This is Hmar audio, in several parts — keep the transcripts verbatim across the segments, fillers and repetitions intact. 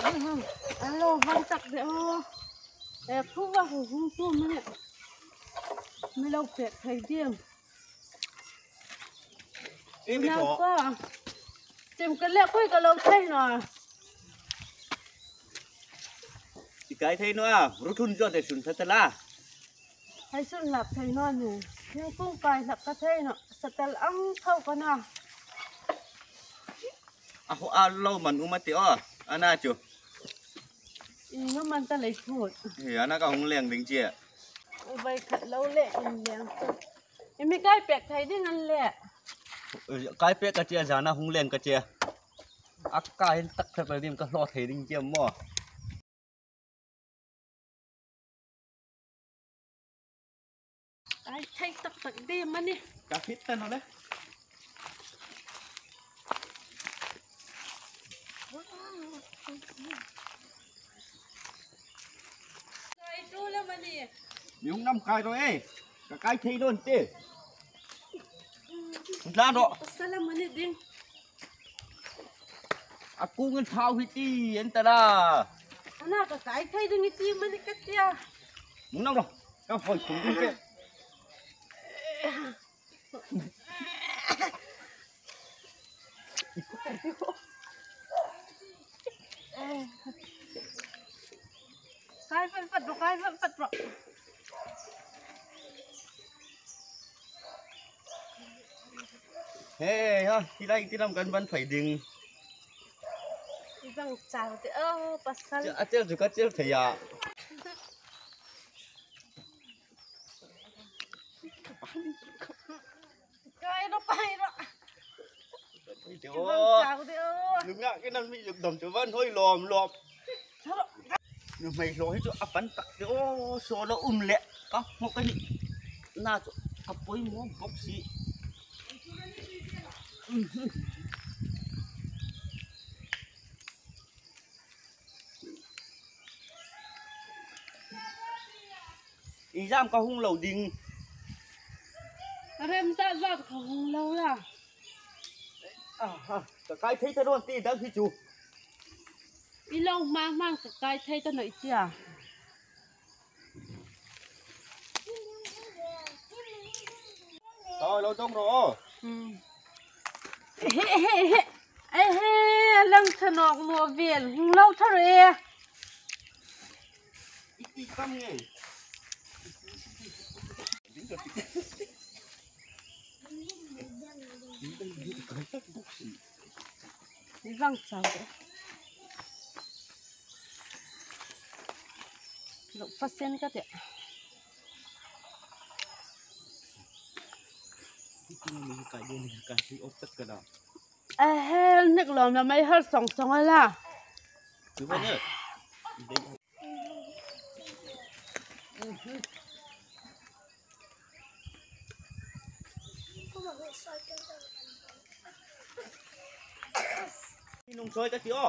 Alo, hang tak de o. E, khu va khu hung tu mi. Mi lo pek thei ding. Ei, mi thaw. Ka. Tim ka le khui ka lo thei naw. Ti kai thei naw a, ru thun jo te sun tha ta la. Hai sun lap thei naw ni. Ning kung kai lap ka thei naw. Satel ang thau ka na. A ho a lo man um a ti o. Ana chu. I nga man ta lei phut. He, ana ka hung leng ding che. U bai khat lo le in leng chu. I mi kai pek thei ding an le. Kai pek ka che, zana hung leng ka che. A ka hin tak tak le dim ka hlo thei ding che mo. Ai, thei tak tak de mani. Ka fit ta naw le. Kai tu le mani. Mi hung nam kai ro e. Ka kai thei naw ti. Tla ro. Sala mani ding. A kung an thau hi ti an ta la. Ana ka kai thei ding ti mani ka tia. Mu nang ro. Ka hoi kung ding ke. Kai fat fat ro, kai fat fat ro. He, ha, ti lai ti lam kan ban phai ding. I bang chau te, oh, pasal. A tel chu ka tel thei a. Kai ro, kai ro. Oi, te o. Bang chau de o. Lung nga ke nan mi luk dom chu van hoi lom lom. Chau ro. Nu mai lo hi chu a pan tak te o, so lo um le. Ka mo ka ni. Na chu a poi mo bok si. Exam ka hung lo ding. Rem za za ka hung lo la. Aha, ka kai thei ta ron ti dang hi chu. I lo mang mang ka kai thei ta noi tia. Tawh lo dong ro. Hmm. He, he, he. Ai he, lang thanok mo vel. Hung lo tha re. Iti kam nge. Ni vang chau. Lo fasen ka te. A hel nek lom la mai har song song ala. Chu ba ne. Nung soi ka ti o.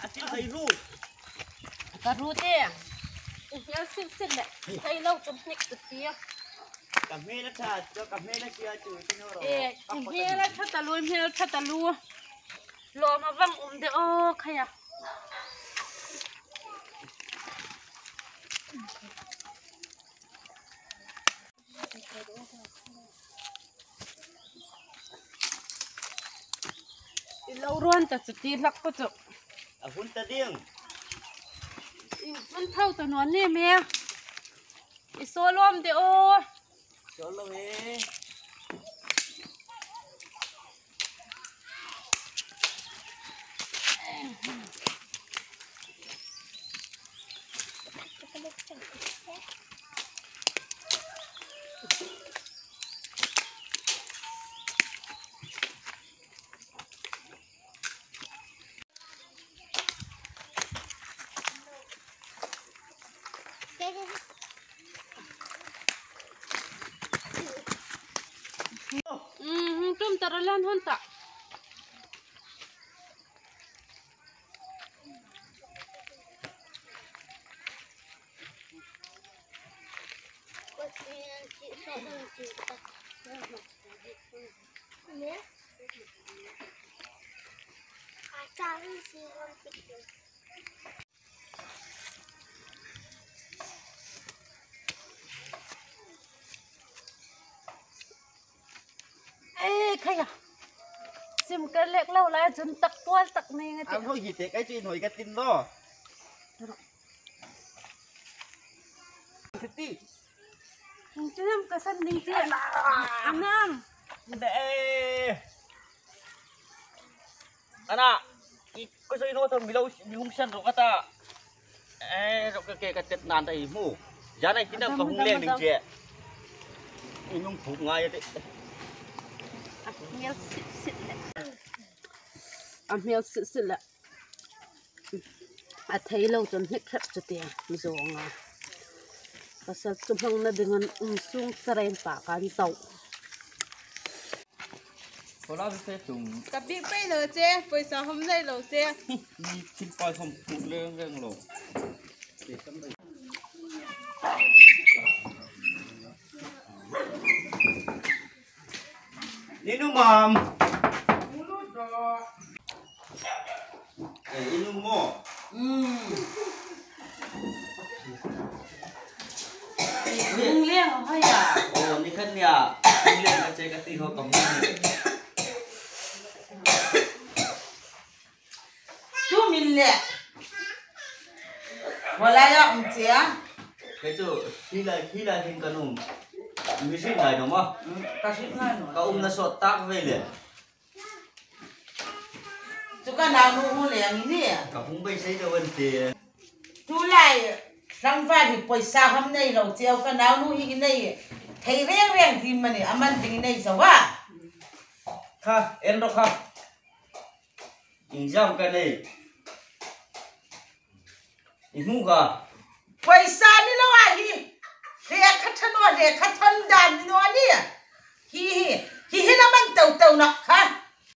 A ti kai ru. Ka ru te. Hmel sit sit le. Kai lo chum hnik tu ti. Ka hmel a ṭha, ka hmel a sia chu ti no ro. E, hmel a ṭha ta lu, hmel ṭha ta lu. Lawm a vang um de aw, khaia. I lo ruon ta chu ti hlak ka chu. A hun ta ding. I hun thau ta naw ni me. I so lawm de aw. Cholo he. Tum tara lan hon ta. Ei, khai a. Sim kar lek lo lai chun tak tuol tak nei nga ti. An hoi hi te kai chu in hoi ka tin lo. Ti. Ning ti nam ka san ning ti. Anam. De. Ana, i ko soi no to mi lo mi hung san ro ka ta. Eh, ro ka ke ka tet nan ta i mu. Ja nai ti nam ka hung leng ding che. I nung phuk ngai te. A hmel sit sit le. A hmel sit sit le. A thei lo chun hnik hrep chu ti mi zo nga. Pasal chu hmangna ding an um sung charein pa kan zau. Kola bi pe tum. Ka bi pe lo che, poisa hom nei lo che. Ni thil pai hom pu leng leng lo. Ninu mam. Eh, inu mo. Mm. Hung leng hoi a. Oh, ni khan nia. Hung leng ka che ka ti ho ka hmu. Tu min le. Wala ya um chia. Ke chu, hila, hila hin ka num. Mi sin ngai no ma. Mm, ka sin ngai no. Ka um na sot tak ve le. Chu ka nau nu hung leng ni. Ka hung beisei deu an ti. Tulai tlangval hi poisa hom nei lo cheu ka nau nu hi nei. Thei reng reng ti mani aman ding nei zawa. Kha, en ro kha. Exam ka nei. I hmu ka. Poisa ni lo a hi. Lekha tha naw, lekha thawn dan ni naw ni. Hi hi. Hi hi la man tau tau naw kha.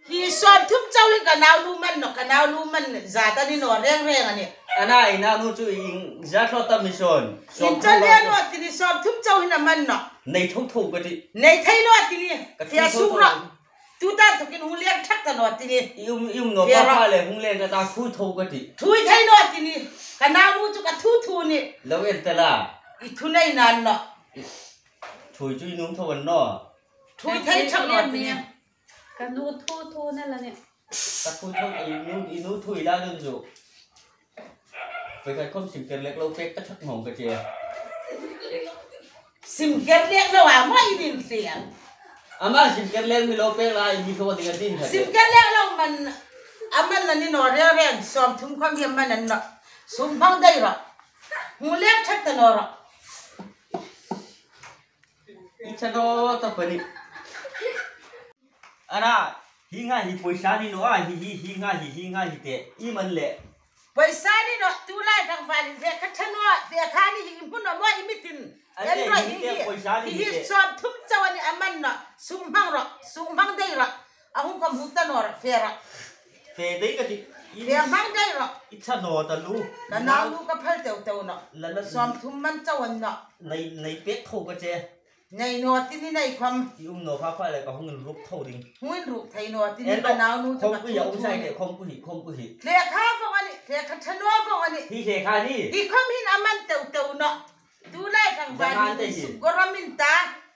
Hi sawmthum chau hi ka nau nu man naw, ka nau nu man za ta ni naw reng reng a nih. Ana i nau nu chu in za thaw ta mi son. In chon le naw ti ni sawmthum chau hi na man naw. Nei tho tho ka ti. Nei thei naw ti ni. Ka ti suk ro. Tuta thukin hung leng thak ta naw ti ni. I um, i um naw pa le hung leng ka ta thui tho ka ti. Thui thei naw ti ni. Ka nau nu chu ka thu thu ni. Lo en ta la. I thu nei nan naw. Thui chu i nung tho an naw. Thui thei thak naw ti ni. Ka nu thu thu na la ni. Ka thui tho i nu, i nu thui la dun chu. Pei khai khom sim ker lek lo pek ka thak ngong ka che. Sim ker lek lo a mo i din siam. Ama sim ker lek mi lo pek la i mi ko ding a din kha. Sim ker lek lo man, aman na ni naw reng reng sawmthum khom hi man an naw. Sum phang dai ro. Hung leng thak ta naw ro. I cha do ta pani. Ana, hi nga hi poisa ni naw a, hi, hi, hi nga hi, hi nga hi te. I man le. Poisa ni naw, tulai tlangval in lekha tha naw, lekha ni hi hmu naw mo i mitin. Ale, en ro hi hi te hi. Poisa ni hi hi te. Sawmthum chau a ni aman naw, sum hmang ro, sum hmang dai ro. A hung khom hmu ta naw ro, fe ro. Fe dai ka ti. I fe hmang dai ro. I cha naw ta lu. Ka nau nu ka phal teu teu naw. La la. Sawmthum man chau an naw. Nei, nei pek tho ka che. Nei naw ti ni nei khom. I um naw pha pha le ka hung inruk tho ding. Hung inruk thei naw ti ni ka nau nu chu ka thu thu ni. Khom ku hi a um sai de, khom ku hi, khom ku hi. Lekha vong a ni, lekha tha naw vong a ni. Hi lekha ni. Hi khom hin aman teu teu naw. Tulai tlangval hi suk gorom in ta.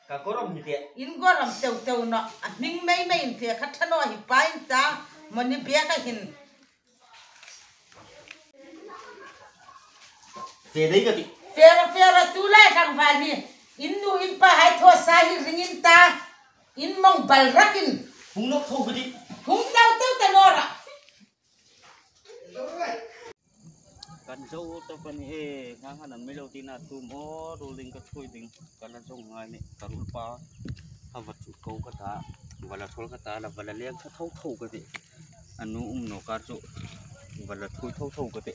Ka gorom hi te. In gorom teu teu naw. A hming mei mei in lekha tha naw hi pa in ta. Moni bek a hin. Fe dai ka ti. Fe ro, fe ro, tulai tlangval hi. In nu in pa hai thaw sa hi ring in ta. In mong bal rak in. Hung nawk tho ka ti. Hung tau tau ta naw ra. Kan zo ta pani e, nga nga nan mi lo ti na tum o, ruling ka thui ding. Ka la zong ngai ni, ka rul pa. A va chu ko ka ta, va la thol ka ta, la va la leng ka tho tho ka ti. A nu um naw kar chu, va la thui tho tho ka ti.